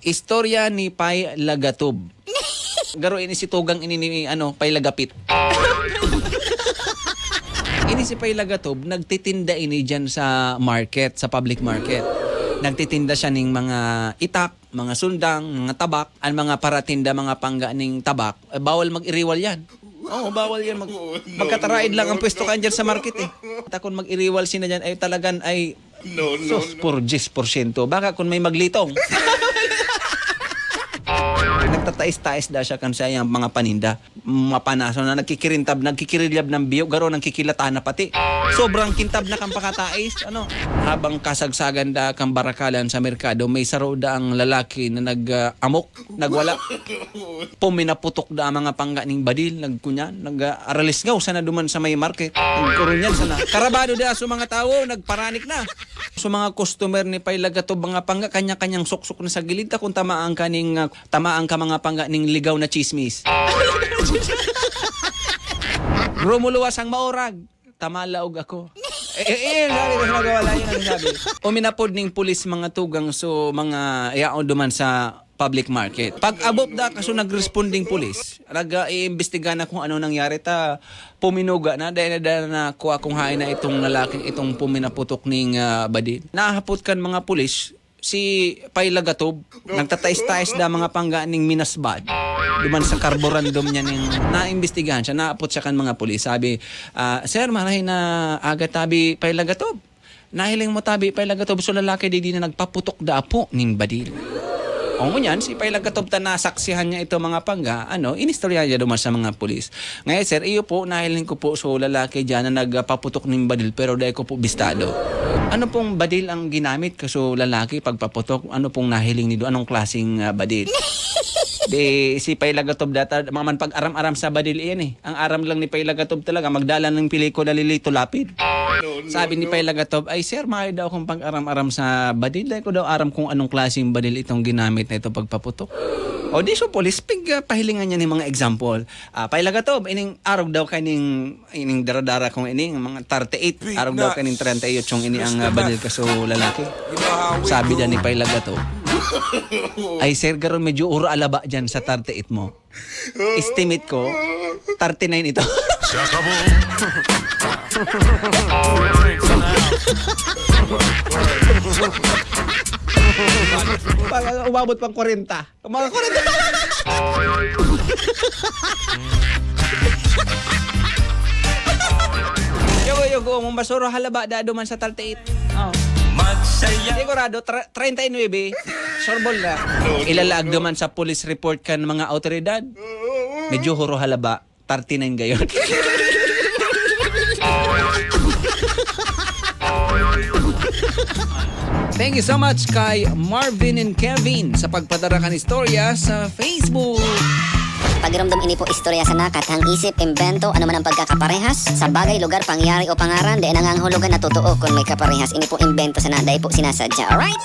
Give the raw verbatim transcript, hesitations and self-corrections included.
Istorya ni Pay Lagatob. Garo ini si tugang ini ni, ano, Pay Lagapit. Ini si Pay Lagatob, nagtitinda ini diyan sa market, sa public market. Nagtitinda siya ning mga itak, mga sundang, mga tabak, ang mga paratinda, mga pangga ning tabak, eh, bawal mag-iriwal yan. Oo, bawal yan. Mag-, magkataraid lang ang pwesto kan dyan sa market eh. Takon mag-iriwal sina dyan, ay talagan ay No, no, sus, no. Por diyes porsyento. Baka kung may maglitong. Nagtatais-tais da siya kan sa iyang mga paninda. Mapanaso na nagkikirintab, nagkikirilyab ng biyo, garo nagkikilata na pati. Sobrang kintab na kan pakatais, ano? Habang kasagsagan da kan barakalan sa merkado, may saro da ang lalaki na nag-amok, nagwala. Puminaputok da ang mga pangga ning badil, nagkunyan, nag-, ah, aralisngaw sana duman sa may market. Nagkurunyan sana. Karabado da sa mga tawo, nagparanik na. So, mga customer ni Pay Lagatob, mga pangga, kanya-kanyang suksok na sa gilid ta kung tamaan ka ning, ah, tamaan ka mga pangga ning ligaw na chismis. Rumuluwas ang maurag, tamalaog ako. Eh, eh, eh, sabi ko, nagawa lang yun ang sabi. Uminapod ning pulis mga tugang, so, mga yaon duman sa public market. Pag abot da, kaso nagresponding pulis, nag-iimbestiga na kung ano nangyari ta, puminuga na, dahil na, dahil na kuha kung hain na itong lalaking itong puminaputok ning, ah, badil. Nahapot kan mga pulis, si Pay Lagatob, nagtatais-tais da mga pangga ning minasbad. Duman sa karburandom niya ning naimbestigahan siya, naapot siya kan mga pulis. Sabi, ah, "Sir, maray na aga tabi, Pay Lagatob." Nahiling mo tabi, Pay Lagatob, so lalaki digdi na nagpaputok da apo ning badil. O ngunyan, si Pay Lagatob ta nasaksihan niya ito mga pangga, ano, inistorya niya duman sa mga pulis. Ngayon, sir, iyo po, nahiling ko po, so lalaki diyan na nagpaputok ning badil, pero dai ko po bistado. Ano pong badil ang ginamit ka, so lalaki, pagpaputok? Ano pong nahiling nido? Anong klaseng, ah, badil? Di, si Pay Lagatob data, mga man pag-aram-aram sa badil iyan eh. Ang aram lang ni Pay Lagatob talaga, magdala ng pelikula Lilito Lapid. Sabi ni Pay Lagatob, "Ay, sir, mayo daw akong pag-aram-aram sa badil. Dai ko daw aram kung anong klaseng badil itong ginamit na ito pagpaputok." O di, so, pulis, pig, ah, pahilingan niya ng mga example. Ah, Pay Lagatob, ining arog daw kaning, ining daradara kong ining, mga thirty-eight, arog daw kaning treinta y ocho ini ang, ah, badil ka, so lalaki. Sabi daw ni Pay Lagatob, "Ay, sir, garo medyo uro alaba dyan sa thirty-eight mo." Estimate ko, thirty-nine ito. Pag umabot pang kwarenta. Mga kwarenta. Yogo, yogo, mong basura halaba, dado man sa thirty-eight. Oh. Magsaya. Sigurado, tra-, treinta y nuebe. Sureball na. Ilalaag duman sa police report kan mga awtoridad. Medyo huro halaba, thirty-nine gayon. Thank you so much kay Marvin and Kevin sa pagpadara kan istorya sa Facebook. Pagiromdom ini po istorya sana kathang isip, imbento, ano man ang pagkakaparehas sa bagay, lugar, pangyayari o pangaran, dai nangangahulugan na totoo kun may kaparehas. Ini po imbento sana, dai po sinasadya. Alright?